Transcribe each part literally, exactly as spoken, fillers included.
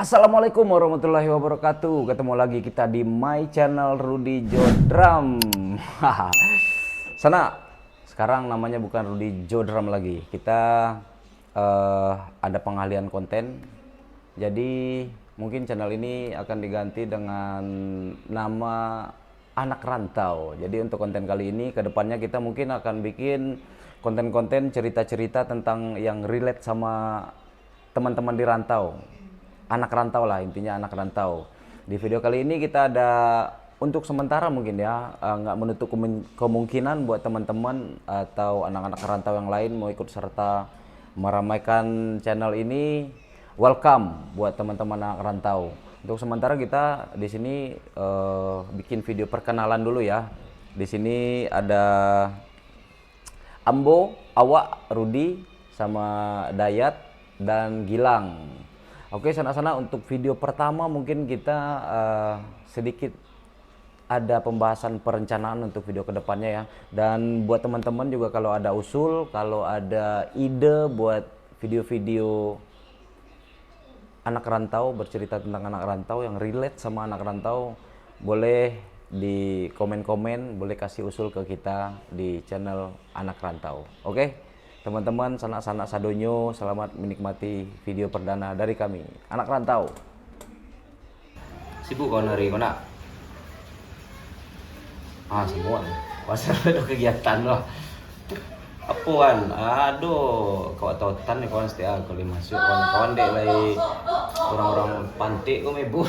Assalamualaikum warahmatullahi wabarakatuh. Ketemu lagi kita di my channel Rudy Jodram. Sana, sekarang namanya bukan Rudy Jodram lagi. Kita eh, ada pengalihan konten. Jadi mungkin channel ini akan diganti dengan nama Anak Rantau. Jadi untuk konten kali ini, ke depannya kita mungkin akan bikin konten-konten cerita-cerita tentang yang relate sama teman-teman di rantau. Anak rantau lah, intinya anak rantau. Di video kali ini kita ada, untuk sementara mungkin ya, eh, nggak menutup kemen- kemungkinan buat teman-teman atau anak-anak rantau yang lain mau ikut serta meramaikan channel ini. Welcome buat teman-teman anak rantau. Untuk sementara kita di sini eh, bikin video perkenalan dulu ya. Di sini ada ambo, awak, Rudy, sama Dayat dan Gilang. Oke, sanak-sanak, untuk video pertama mungkin kita eh, sedikit ada pembahasan perencanaan untuk video kedepannya ya. Dan buat teman-teman juga, kalau ada usul, kalau ada ide buat video-video anak rantau, bercerita tentang anak rantau yang relate sama anak rantau, boleh di komen-komen, boleh kasih usul ke kita di channel Anak Rantau. Oke, teman-teman, sanak-sanak sadonyo, selamat menikmati video perdana dari kami, Anak Rantau. Sibuk kawan hari ko nak? Ah, semua. Pasal ada kegiatan lah. Apo kan? Aduh, kawak tautan ni kawan, setiap kali masuk kawan-kawan dek lai orang-orang pantik ko mebur.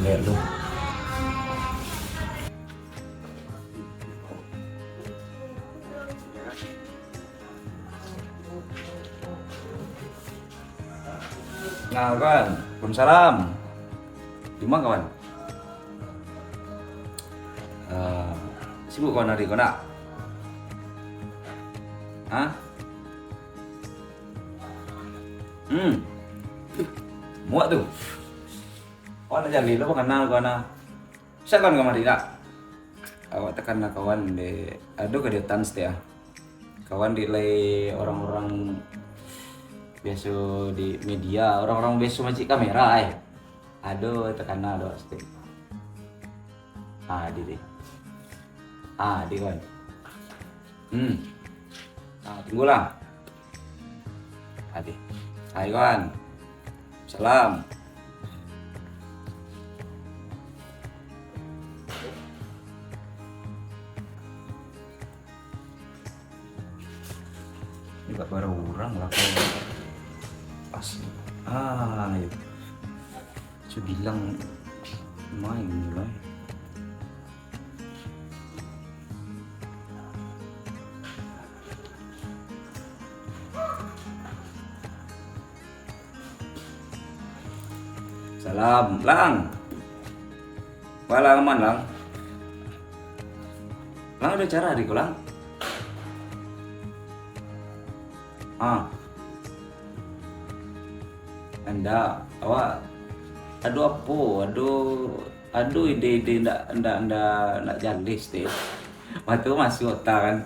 Ayo lu. Nah, kawan. Waalaikumsalam. Di ma, kawan? Ah, sibuk kawan ari ko nak? Hah? Hmm. Muak tu. Awak nak jaleh lo, baa kawan, kawan ah. Bisa kawan kamari tak? Awak takana kawan dek, ado kagiatan saketek ah. Kawan dek lai urang-urang biaso di media, urang-urang biaso mancik kamera ai. Ado takana ado saketek. Ah, di, di. Ah, di kawan. Hmm. Ah, tunggulah. Adi. Hai, kawan. Salam. Ini tak bara urang lah, kawan. Pas. Ah, iyo. Su bilang main ni, main. Salam, Lang. Baa Lang, aman, Lang? Lang ado acara di ko, Lang? Ah. Indak, awak ado apo? Ado, ado ide-ide ndak, ndak, ndak, ndak jaleh saketek. Waktu masuak otak kan.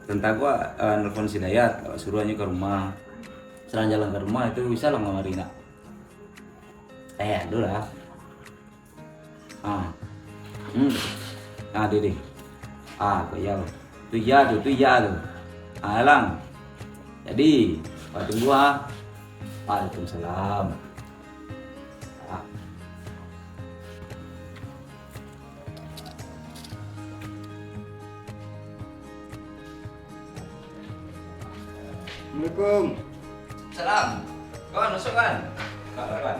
Tantang awak, eh, nelpon si Dayat, awak suruah nyo ka rumah. Sadang jalan ka rumah tu, bisa lah kamari nak. Eh, ado lah. Ah. Hmm. Ah, deh, deh. Ah, ko iyo. Tu iyo tu, tu iyo tu. Ah, Lang. Jadi, awak tunggu ah. Waalaikumsalam. Ah. Assalamualaikum. Salam. Kawan, masuak, kawan. Kawan, kawan.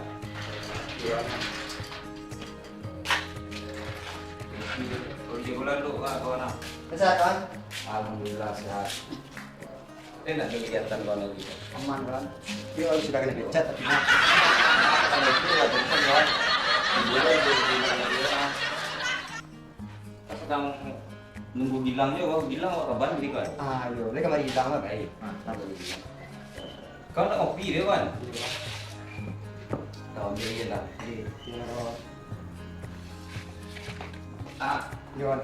Uji bulan tu, kawan, kawan, ah. Sehat, kawan? Alhamdulillah, sehat. Tapi ndak ado kegiatan kawan lagi. Aman, kawan. Iyo, sudah kanai pecat, tapi nah. Kalau itu lah, bukan, kawan. Bulan tu, bulan lagi, kawan. Pas sadang nunggu Gilang jo, Gilang awak kaban tadi, kawan? Ah, iyo, lai kamari Gilang lah, baik. Ah, kamari Gilang. Kau nak kopi dia, kawan? Iyo. Kau ambil aja lah. Iyo, iyo, kawan. Ah. Iyo, kawan.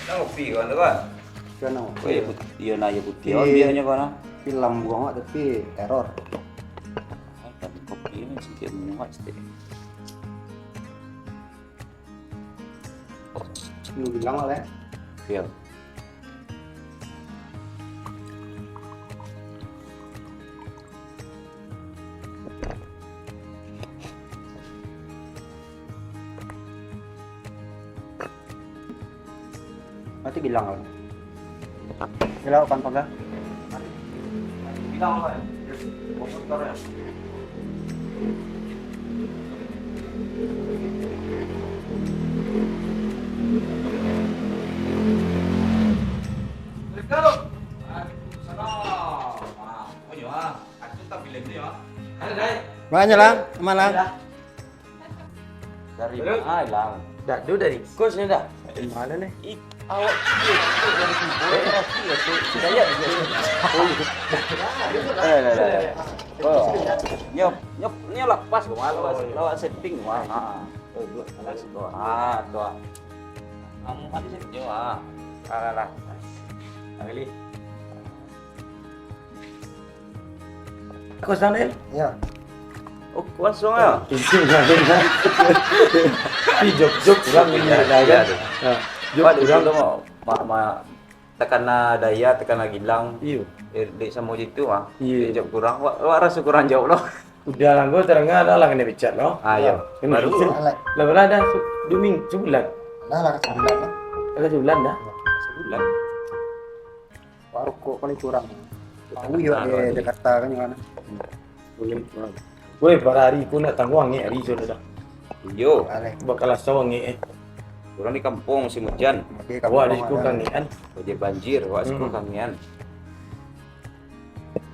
Nah, kopi kawan tu, kawan. Iyo, nah, kopi. Oh, iyo, put-, iyo, nah, iyo, putiah. Iyo. Ambiaknyo, kawan, ah. Tapi lambuang awak, tapi error. Ah, tapi kopi ni sikit muat sikit. Lu bilang lah, eh. Iyo. Nanti bilang lah. Bilang kan, Pak, ah? Bilang lah. Motor ya. Assalamualaikum. Waalaikumsalam. Ah, oh, yo, ah. Aku tak pilih ni, ah. Ada, Dai. Banyak lah, aman lah. Ada. Dari ma, Lang? Dak, tu dari kos ni dah. Dari ma ni? Ih, awak tu dari Timur, berarti ya, tu. Sudah ya, dia. Oh, iya. Eh, dah, dah, dah. Oh, nyo, nyo, nyo lapas ko, malu. Oh, iya. Awak setting, wah. Ha. Oh, dua, alah, situ. Ah, tu. Kamu kan situ, ah. Alah, lah. Lagi. Kos Daniel? Ya. Oh, kosong ah. Pintu Daniel. Tapi jok-jok kurang ini, ya, ada kan? Ya. Ha, jok kurang. Mak, mak, takana Dayat, takana Gilang. Iyo. Eh, dek samo jitu ah. Iyo. Dek jok kurang. Wak, wak raso kurang jok lo. Udah lah, gua terengah dah lah kena pecat lo. Ah, iyo. Kena pecat. Baru. Lah, lah dah se-, dua minggu, sebulan. Dah lah, sebulan lah. Dah sebulan dah. Sebulan. Wak rokok paling kurang. Tahu juga di Jakarta kan, gimana? Woi, bara hari ko ndak tangguang angek hari tu dah. Iyo. Bakal asau angek, eh. Urang di kampuang musim ujan. Awak di siko kangekan. Banjir, awak siko kangekan.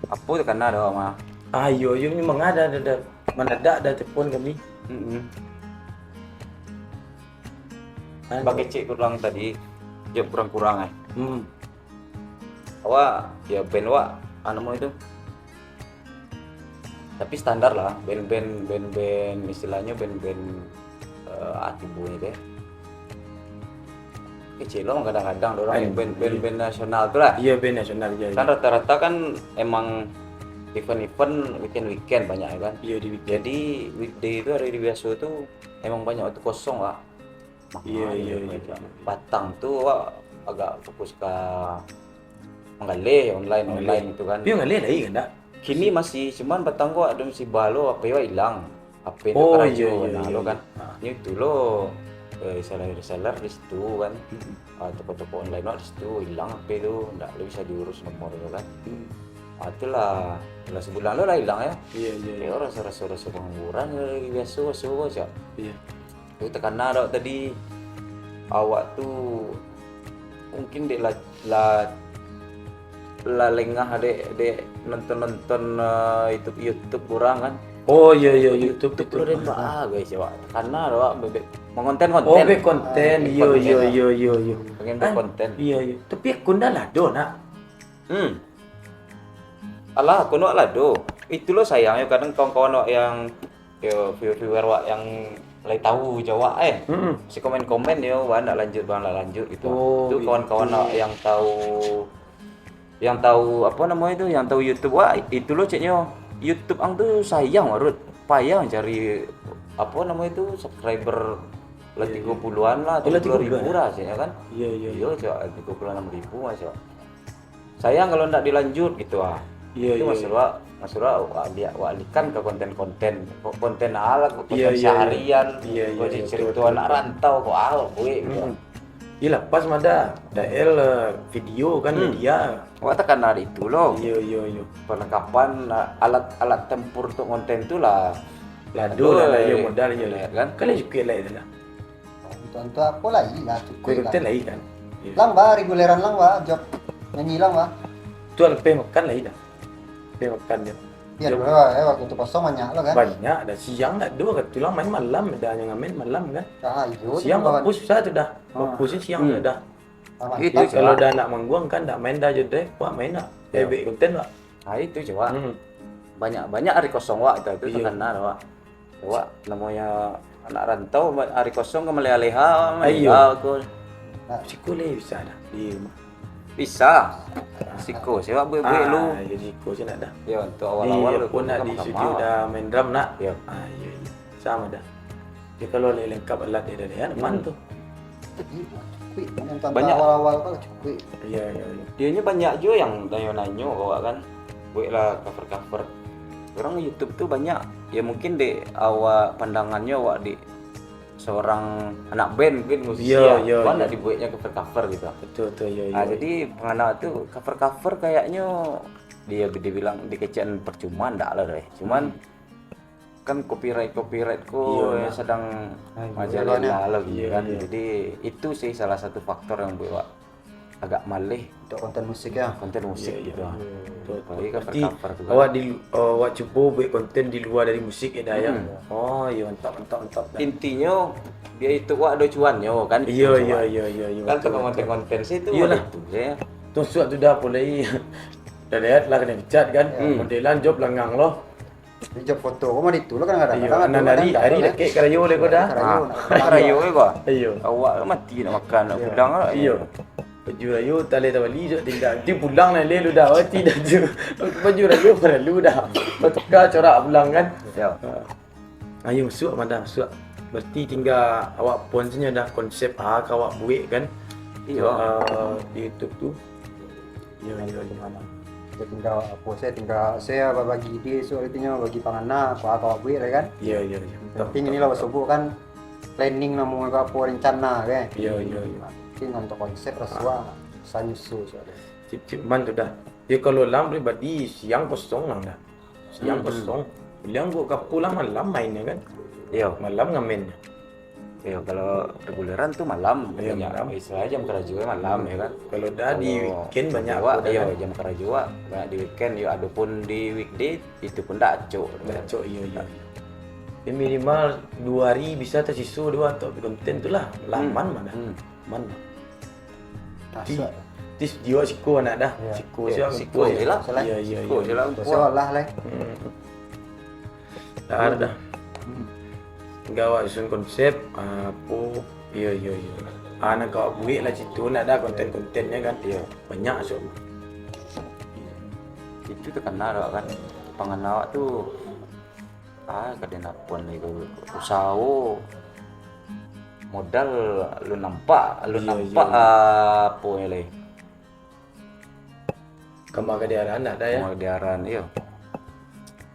Apo takana dah, mah? Ah, iyo, iyo, memang ada, ada, ada. Manadak dah telepon kami. Mm-mm. Bakecek kurang tadi, jawab kurang-kurang, eh. Hmm. Awak, ya, band awak, anu, itu. Tapi standar lah, band-band, band-band, istilahnyo band-band, eh, ati bunyi deh. Kecil loh, kadang-kadang dorang band, band-band nasional tu lah. Iya, band nasional, iya. Kan rata-rata kan emang event-event weekend-weekend banyak, ya kan? Iya, di weekend. Jadi weekday tu, hari biaso tu emang banyak waktu kosong lah. Iya, iya, iya. Batang tu awak agak fokus ka manggaleh online-online tu kan. Tapi manggaleh lai kan, dak? Kini masih, cuman batang ko ado musibah lo, H P awak ilang. H P tu karajo kan. Ini tu lo, eh, reseller-reseller di situ kan. Ah, toko-toko online awak di situ ilang H P tu, ndak lo bisa diurus nomor tu kan. Ah, itulah, lah sebulan lo lah ilang ya. Iya, iya. Kayak orang rasa-rasa pengangguran, eh, biaso, biaso aja. Iya. Tapi takana dek tadi, awak tu mungkin dek la, la, la lengah dek, dek nonton-nonton, eh, YouTube, YouTube urang kan. Oh, iya, iya, YouTube, YouTube tu. Keren baa, guys, awak. Takana dek awak bebek mangonten-konten. Oh, bebek konten. Iyo, iyo, iyo, iyo, iyo. Pengen berkonten. Iya, iya. Tapi akun dah lah do, nak. Hmm. Alah, akun awak lah do. Itu lo sayang yo, kadang kawan-kawan awak yang yo, viewer-viewer awak yang lai tahu jo awak, eh. Mm-mm. Si komen-komen yo, wah, ndak lanjut, bang, ndak lanjut gitu. Oh, itu kawan-kawan awak yang tahu, yang tahu, apa namanya itu, yang tahu YouTube, wah, itu lo ceknyo, YouTube ang tu sayang, Rut. Payah cari, apa namanya itu, subscriber lah tigo puluhan lah, tigo puluh ribu lah, ceknyo kan. Iya, iya, iya. Cek, tigo puluh enam ribu lah, cek. Sayang kalau ndak dilanjut gitu ah. Iya, iya. Itu maksud wak, maksud wak, wak liak, wak likan ke konten-konten. Kok konten alat, kok konten seharian, kok cerita anak rantau, kok ah, buik gitu. Iyalah, pas mada, Dael, eh, video kan, media. Wak takana di itu lo. Iya, iya, iya. Perlengkapan, ah, alat-alat tempur untuk konten tu lah. Lado lah, lah, iya, modal, iya, kan? Kan lah cukup lah itu lah. Untuk, untuk apo lai lah, cukup lah. Konten lai kan? Iya. Lang ba, reguleran lang ba, job nyanyi lang ba. Tu lah peh makan lai dah. Peh makan dia. Biar lah, eh, waktu tu kosong banyak lo kan? Banyak dah. Siang dak ado kan, tulang main malam dah, yang main malam kan. Ah, iyo. Siang bagus susah tu dah. Bagusnyo siang tu dah. Jadi kalau dah nak mangguang kan, dak main dah jo deh, wak main nak. Yo. Bebek konten wak. Ah, itu cubo. Hmm. Banyak-banyak hari kosong wak itu, itu takana wak. Wak namonyo anak rantau, hari kosong ka maleha-leha, maleha ko. Siko lai bisa dah di rumah. Bisa. Siko, sia buek-buek lu. Ah, jadi siko sia nak dah. Yo, untuk awal-awal pun nak di studio dah main drum nak. Yo. Ah, iyo, iyo. Samo dah. Jadi kalau lai lengkap alat dia dah, ya, aman tu. Cukuik, banyak. Awal-awal kan cukuik. Iya, iya, iya. Dianya banyak juga yang nanyo-nanyo awak kan, bueklah cover-cover. Orang YouTube tu banyak, ya mungkin dek awak pandangannyo awak di seorang anak band mungkin musisi. Iya, ya, iya, banyak dibueknyo cover-cover gitu. Betul, betul, iya, iya. Ah, jadi pangana tu cover-cover kayaknyo dia dibilang dikecekan percuma ndak lah deh. Cuman kan copyright-copyright ko sadang majalela lagi kan. Iya, iya. Jadi itu sih salah satu faktor yang buek wak agak maleh. Untuk konten musik ya? Konten musik gitu. Iya, iya. Apalagi cover-cover tu kan. Awak di, eh, awak cubo buek konten di lua dari musik ya, dah ya? Hmm. Oh, iya, mantap, mantap, mantap, dah. Intinyo, biar itu wak ado cuannyo kan. Iya, iya, iya, iya. Kan untuk konten-konten sih itu. Iyalah. Itu ya. Tusuk tu dah mulai. Dah lihat lah kena pecat kan. Hmm. Modelan job langang loh. Di job foto, kok mah di tu lah kadang-kadang. Iyo, kadang-kadang nan hari, hari dakek karayo lai ko dah. Karayo, nak karayo lai ko. Iyo. Awak mati nak makan, nak pulang lah. Iyo. Baju rayo talai tabali jo tingga. Nanti pulang lah lai lu dah, mati dah tu. Baju rayo paralu dah. Batuka corak pulang kan. Yo. Ha. Ayo masuak, Mada, masuak. Berarti tingga awak pon sajo dah konsep ha ka awak buek kan. Iyo. Ah, di YouTube tu. Iyo, iyo, iyo. Tingga apo, tingga babagi ide, so, artinyo bagi pangana, apo, apo buek lah kan? Iyo, iyo, iyo. Penting inilah basobok kan, planning namo apo, rencana kan? Iyo, iyo, iyo. Mungkin untuk konsep rasuah, susah nyusun soalnyo. Cip, cip, man tu dah. Yo, kalau Lang pribadi, siang kosong lah dah. Siang Hmm. kosong. Bilang kok ka pulang malam mainnya kan? Iyo. Malam ngamen. Iyo, kalau reguleran tu malam, Iyo, ya, malam. Istilah jam karajo malam, ya kan? Kalau dah di Kalau weekend banyak dewa, aku dah iyo, kan. Jam karajo, banyak di weekend, yo, adopun di weekday, itu pun dak acok. Dak acok, iyo, iyo. Ya, minimal dua hari bisa tasiso dua atau konten tu lah. Laman Hmm. mana? Hmm. Aman. Ti, Asak. Ti studio siko anak dah. Iya. Siko Iya, siap siko siko. Salah. Iya, iya, Siko iya. Salah. Siko salah lah. Hmm. Dah ada dah. Hmm. Tinggal awak susun konsep, apo, iya, iya, iya. Ah, nak kau buek lah situ, nak dah konten-kontennyo kan. Iya. Banyak so. Itu takana awak kan. Pangan awak tu Ah, ka den apo lai ko, usaho modal lu nampak, lu Iya, nampak, iya. Ah, apo lai. Kama ka diaran nak dah, ya? Kama ka diaran, iyo.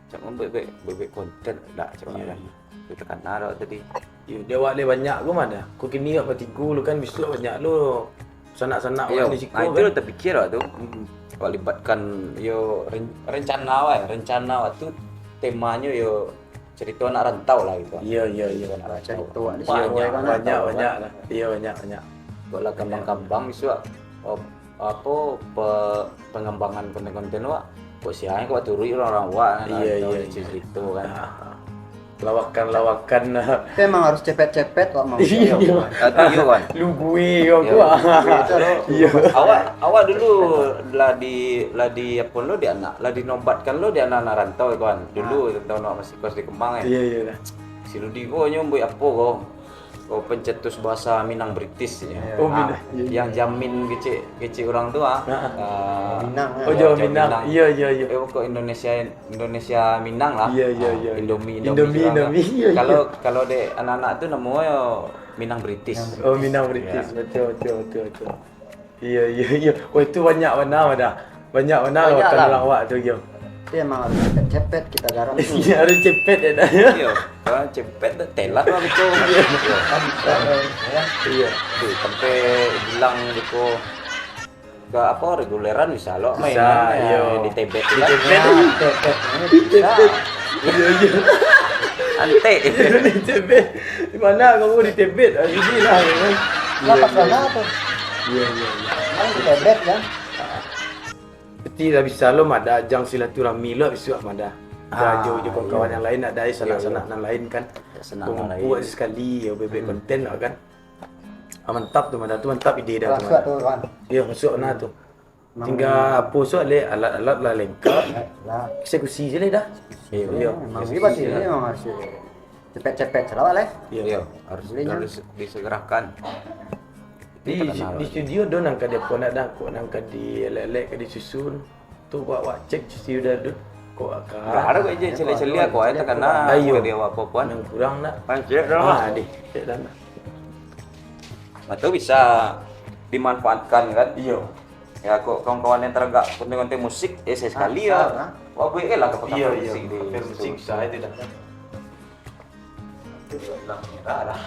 Cak mambuek, buek, buek konten dak, cak Iya, kan. Iya. Kita kan arok tadi. Yo, di awak lai banyak ko mah dah. Ko kini awak batigo lu kan, bisuak banyak lu sanak-sanak Iyo, awak di siko nah, itu kan. Lah tapikir awak tu. Mm-mm. Awak libatkan yo ren-, rencana awak, rencana awak tu temanyo yo carito anak rantau lah gitu. Iyo, iyo, iyo. Carito anak rantau. Carito awak di Banyak, siko, kan, banyak, rantau, banyak kan. Lah. Iyo, banyak, banyak. Buatlah kambang-kambang bisuak, oh, apo, pe-, pangambangan konten-konten awak. Kok siang kok turuik urang-urang awak, Iyo, iyo, iyo. Carito kan. Ah. Lawakan-lawakan, nah. Tapi emang harus cepet-cepet, wak, mau Iyo. video. Ah, tu iyo, kan. Lugue kau Iyo. kuah. Iyo. Awak, awak dulu lah di, lah di apo lo di anak, lah dinobatkan lo di anak-anak rantau, kan. Dulu Ah. tentang awak masih kos di Kemang, eh. Iyo, iyo, dah. Si Rudi ko nyo buek apo ko? Oh, pencetus bahasa Minang British, ya. Iyo. Oh, Ah, Minang. Iyo, yang iyo. jamin kecek, kecek urang tu, ah. Ah. Ah. Minang, Oh, ah. Jawa Jawa Minang. Minang. Iyo, iyo, iyo. Eh, pokok Indonesia Indonesia Minang lah. Iya, iya, Ah, iya, iya. Indomie, Indomie Indomie, juga kan. Indomie, iya, iya. Kalau, kalau dek anak-anak tu namonyo Minang British. Minang Oh, Minang British. Iya. Betul, betul, betul, betul. Iya, iya, iya. Oh, itu banyak bana dah. Banyak bana Banyak lawakan lah. urang awak tu, yo. Tapi emang harus cepet-cepet kita garap tu. Iya, harus cepet ya dah. Iya, kalau cepet dah telat lah betul. Iya. Iya. Iya. Tu sampai bilang gitu. Ka apo, reguleran bisa lo main Bisa, kan, iyo. Di Tebet tu kan. Di Tebet. Nah, Tebet. Di Bisa. Tebet. Iyo, iyo. Antek. Di Tebet. Di mana kamu di Tebet? Ah, sini lah, ya kan? Lah, Iyo, pas iyo. mana tu? Iyo, iyo, iyo. Kan di Tebet kan? Berarti lah bisa lo mada ajang silaturahmi lo bisuak mada. Ah, Gajo jo kawan-kawan iyo. yang lain, ada Iyo, sanak-sanak iyo. nan lain kan. Sanak nan Kumpul lain. sekali, ya, bebek Hmm. konten lah kan. Ah, mantap tu, mantap tu, mantap ide dah tu, Masuak mantap. tu, kan? Iyo, masuak nah tu. Mang- Tinggal apo suak leh, alat-alat lah lengkap. Lah. Eksekusi je leh dah. Iyo. Iyo. Mang Eksekusi Iban je sini lah. memang harus cepet-cepet salah leh. Iyo. Iyo, harus, Boleh, harus disegerakan. Di, Itu di, kenal di lagi. studio do nang ka diapo nak dah, kok nang ka dielek-elek, ka disusun. Tu wak, wak cek studio dah tu. Kok ka Nggak ada kok je celia-celia kok, eh, takana Ayo. Kok dia apa-apa. Nang kurang nak. Kan cek dah lah. Ah, deh, cek dah nak. Nah, tu bisa dimanfaatkan kan? Iyo. Ya, kok kawan-kawan yang teragak konten-konten musik, eh, saya sekali Ah, ya. ah, ah. Wak buek lah ke Iyo, iyo. musik di Konten musik situ. bisa itu dah. Itu dah merah dah.